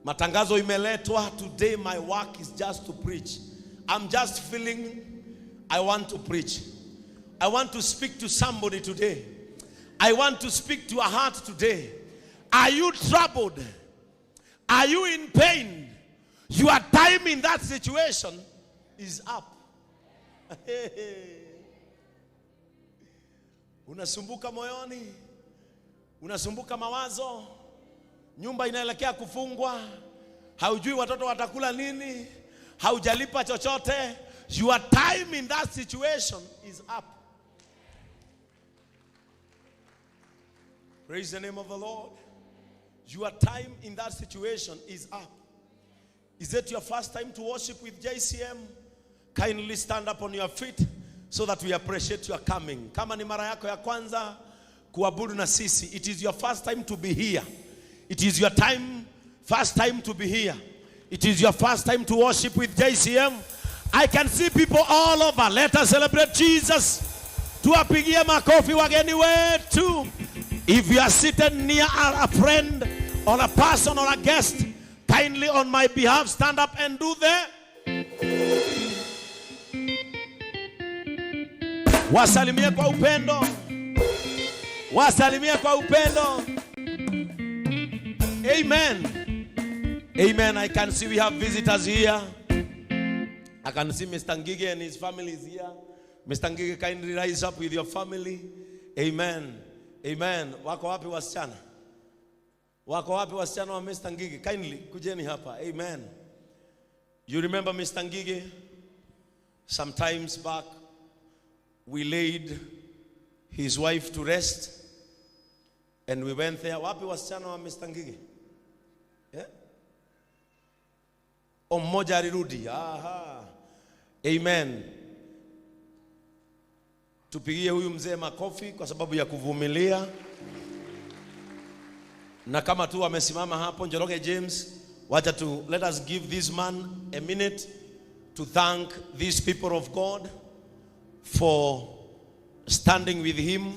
Matangazo imeletwa. Today my work is just to preach. I'm just feeling I want to preach. I want to speak to somebody today. I want to speak to a heart today. Are you troubled? Are you in pain? Your time in that situation is up. Unasumbuka moyoni, unasumbuka mawazo, nyumba inaelekea kufungwa, haujui watoto watakula nini, haujalipa chochote. Your time in that situation is up. Praise the name of the Lord. Your time in that situation is up. Is it your first time to worship with JCM? Kindly stand up on your feet so that we appreciate your coming. Kama ni mara yako ya kwanza kuabudu na sisi, it is your first time to be here. It is your time, first time to be here. It is your first time to worship with JCM. I can see people all over. Let us celebrate Jesus. Tuwapigie makofi wageni wetu. If you are seated near a friend or a person or a guest, kindly on my behalf stand up and do the wasalimie kwa upendo. Wasalimie kwa upendo. Amen. Amen. I can see we have visitors here. I can see Mr. Ngige and his family is here. Mr. Ngige, kindly rise up with your family. Amen. Amen. Wako wapi wasichana? Wako wapi wasichana wa Mr. Ngige? Kindly, kujeni hapa. Amen. You remember Mr. Ngige? Sometimes back, we laid his wife to rest and we went there. Wapi wasichana wa Mr. Ngige? Yeah? O, mmoja alirudi. Aha. Amen. Tupigie huyu mzee makofi kwa sababu ya kuvumilia. Na kama tu amesimama hapo Njoroge James, wacha tu let us give this man a minute to thank these people of God for standing with him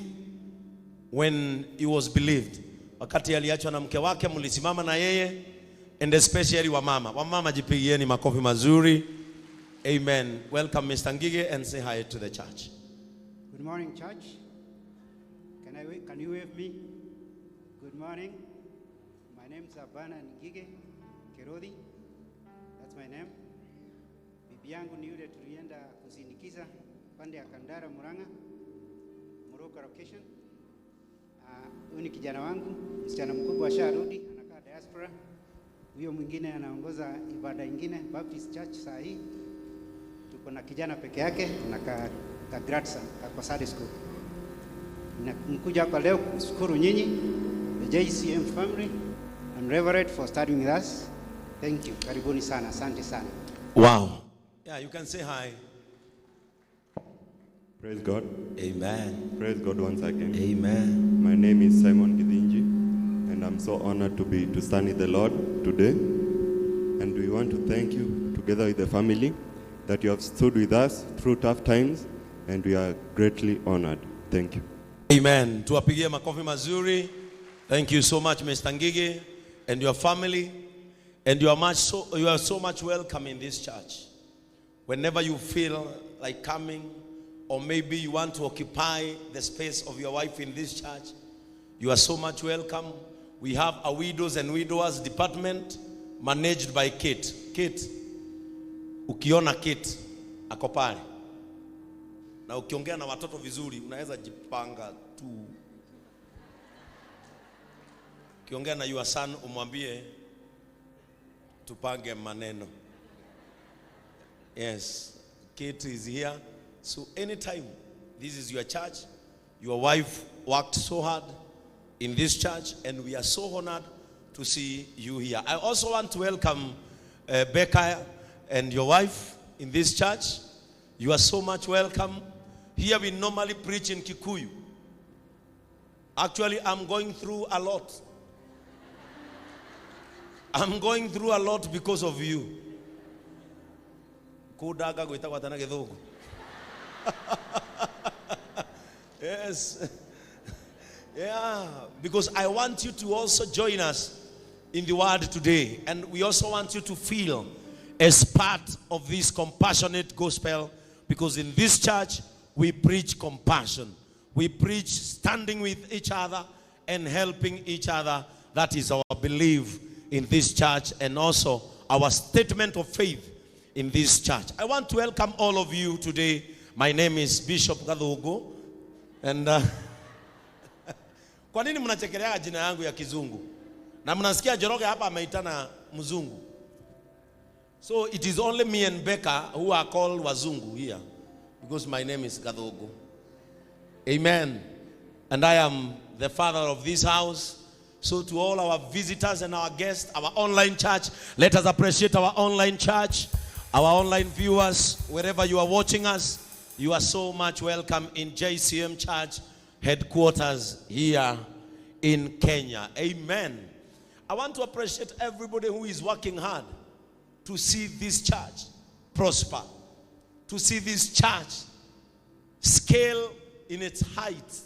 when he was believed. Wakati aliachwa na mke wake mlisimama na yeye, and especially wamama. Wamama, jipigieni makofi mazuri. Amen. Welcome Mr. Ngige and say hi to the church. Good morning, church. Can you wave me? Good morning. My name is Abana Ngige Kerodi. That's my name. Bibi yangu ni yule tulienda kusindikiza pande ya Kandara, Murang'a, Muruka location. Huyu ni kijana wangu, msichana mkubwa asharudi, anakaa diaspora. Huyo mwingine anaongoza ibada ingine Baptist Church saa hii. Tuko na kijana peke yake na ka grandson kako Sunday school. Nimekuja hapa leo kushukuru nyinyi the JCM family and Reverend for starting with us. Thank you. Karibuni sana. Asante sana. Wow. Yeah, you can say hi. Praise God. Amen. Praise God once again. Amen. My name is Simon Githinji, and I'm so honored to stand with the Lord today. And we want to thank you, together with the family, that you have stood with us through tough times, and we are greatly honored. Thank you. Amen. Tuwapigie makofi mazuri. Thank you so much, Mr. Ngige, and your family. And you are so much welcome in this church. Whenever you feel like coming, or maybe you want to occupy the space of your wife in this church, you are so much welcome. We have a widows and widowers department managed by Kate. Kate, ukiona Kate ako pale, na ukiongea na watoto vizuri, unaweza jipanga tu. Ukiongea na your son umwambie tupange maneno. Yes, Kate is here. So anytime, this is your church. Your wife worked so hard in this church, and we are so honored to see you here. I also want to welcome Becca and your wife in this church. You are so much welcome. Here we normally preach in Kikuyu. Actually, I'm going through a lot. I'm going through a lot because of you. Kudaga gwĩtagwo atĩa na Gĩthũngũ? Yes. Yeah, because I want you to also join us in the word today. And we also want you to feel as part of this compassionate gospel, because in this church, we preach compassion. We preach standing with each other and helping each other. That is our belief in this church and also our statement of faith in this church. I want to welcome all of you today. My name is Bishop Gathugu. And kwa nini mnachekelea jina yangu ya kizungu? Na mnasikia Njoroge hapa ameitana mzungu. So it is only me and Becca who are called wazungu here, because my name is Gathugu. Amen. And I am the father of this house. So to all our visitors and our guests, our online church, let us appreciate our online church, our online viewers, wherever you are watching us, you are so much welcome in JCM Church headquarters here in Kenya. Amen. I want to appreciate everybody who is working hard to see this church prosper, to see this church scale in its height.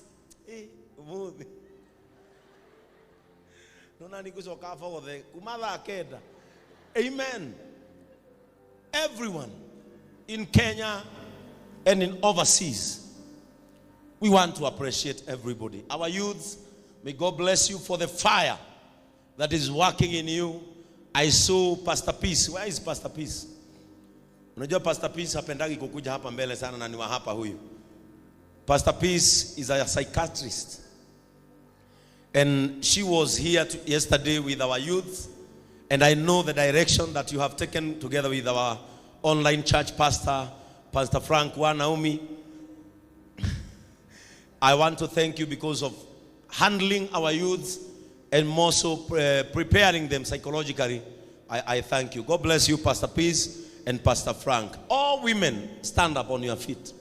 Umuthi. Nona nigucoka bothe kuma thaa kenda. Amen. Everyone in Kenya and in overseas, we want to appreciate everybody. Our youths, may God bless you for the fire that is working in you. I saw Pastor Peace. Where is Pastor Peace? Unajua Pastor Peace hapendagi kukuja hapa mbele sana na ni wa hapa huyu. Pastor Peace is a psychiatrist. And she was here yesterday with our youth. And I know the direction that you have taken together with our online church pastor, Pastor Frank wa Naomi. I want to thank you because of handling our youths and more so preparing them psychologically. I thank you. God bless you, Pastor Peace and Pastor Frank. All women, stand up on your feet.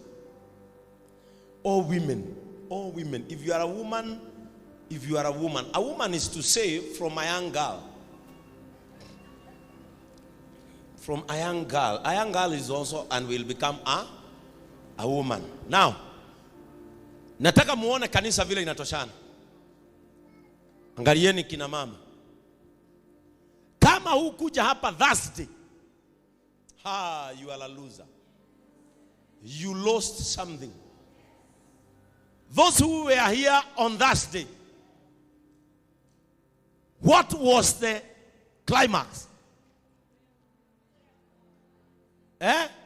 All women, all women. If you are a woman, if you are a woman is to say from a young girl. From a young girl. A young girl is also and will become a woman. Now, nataka muone kanisa vile inatoshana. Angalieni kina mama. Kama hukuja hapa Thursday, you are a loser. You lost something. Those who were here on Thursday, what was the climax?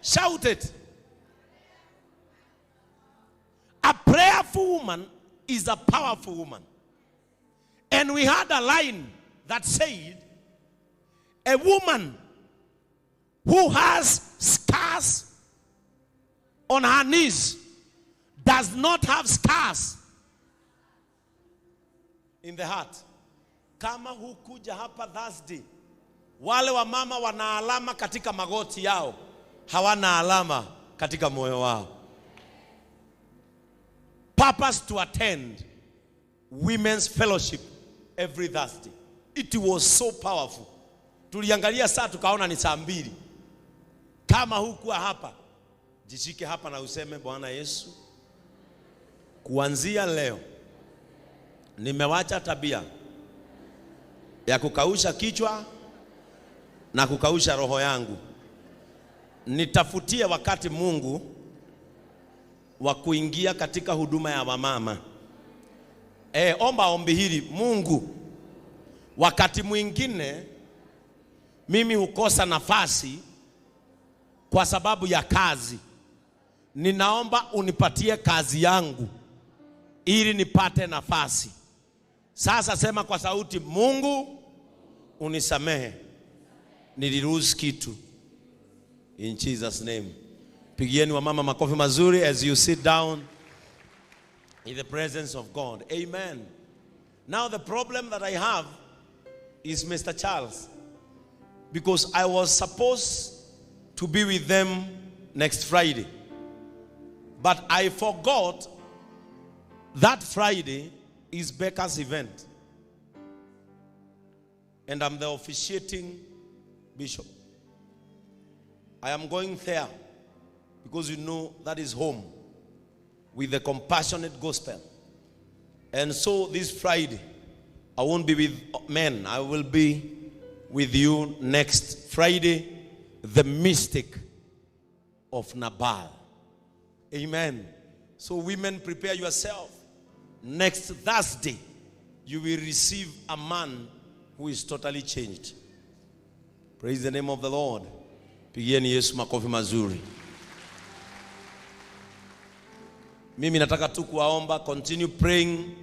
Shout it. A prayerful woman is a powerful woman. And we had a line that said, a woman who has scars on her knees does not have scars in the heart. Kama hukuja hapa Thursday, wale wa mama wana alama katika magoti yao, hawana alama katika moyo wao. Purpose to attend women's fellowship every Thursday. It was so powerful. Tuliangalia saa tukaona ni saa 2. Kama hukuwa hapa, jishike hapa na useme, Bwana Yesu, kuanzia leo nimewacha tabia ya kukausha kichwa na kukausha roho yangu. Nitafutie wakati Mungu wa kuingia katika huduma ya wamama. Omba ombi hili, Mungu, wakati mwingine mimi hukosa nafasi kwa sababu ya kazi. Ninaomba unipatie kazi yangu ili nipate nafasi. Sasa sema kwa sauti, Mungu unisamehe, niliruhusu kitu. In Jesus name. Pigieni wamama makofi mazuri as you sit down in the presence of God. Amen. Now the problem that I have is Mr. Charles, because I was supposed to be with them next Friday, but I forgot that Friday is Becca's event, and I'm the officiating bishop. I am going there because you know that is home with the compassionate gospel. And so this Friday, I won't be with men. I will be with you next Friday, the mistake of Nabal. Amen. So women, prepare yourself. Next Thursday, you will receive a man who is totally changed. Praise the name of the Lord. Pigieni Yesu makofi mazuri. Mimi nataka tu kuwaomba, continue praying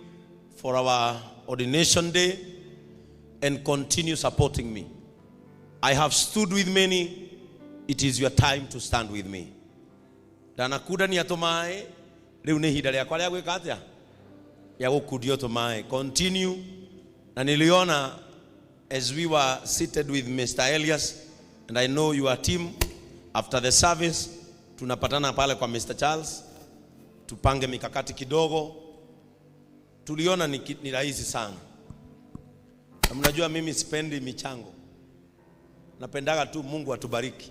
for our ordination day and continue supporting me. I have stood with many. It is your time to stand with me. Ndanakundania tũmaĩ, rĩu nĩ ihinda rĩakwa rĩa gwĩka atĩa, rĩa gũkundio tũmaĩ. Continue. Na niliona as we were seated with Mr. Elias, and I know your team, after the service tunapatana pale kwa Mr. Charles tupange mikakati kidogo. Tuliona ni rahisi sana, na mnajua mimi sipendi michango, napendaga tu Mungu atubariki,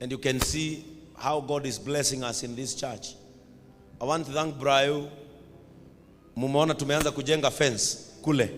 and you can see how God is blessing us in this church. I want to thank Brayo. Mumeona tumeanza kujenga fence kule.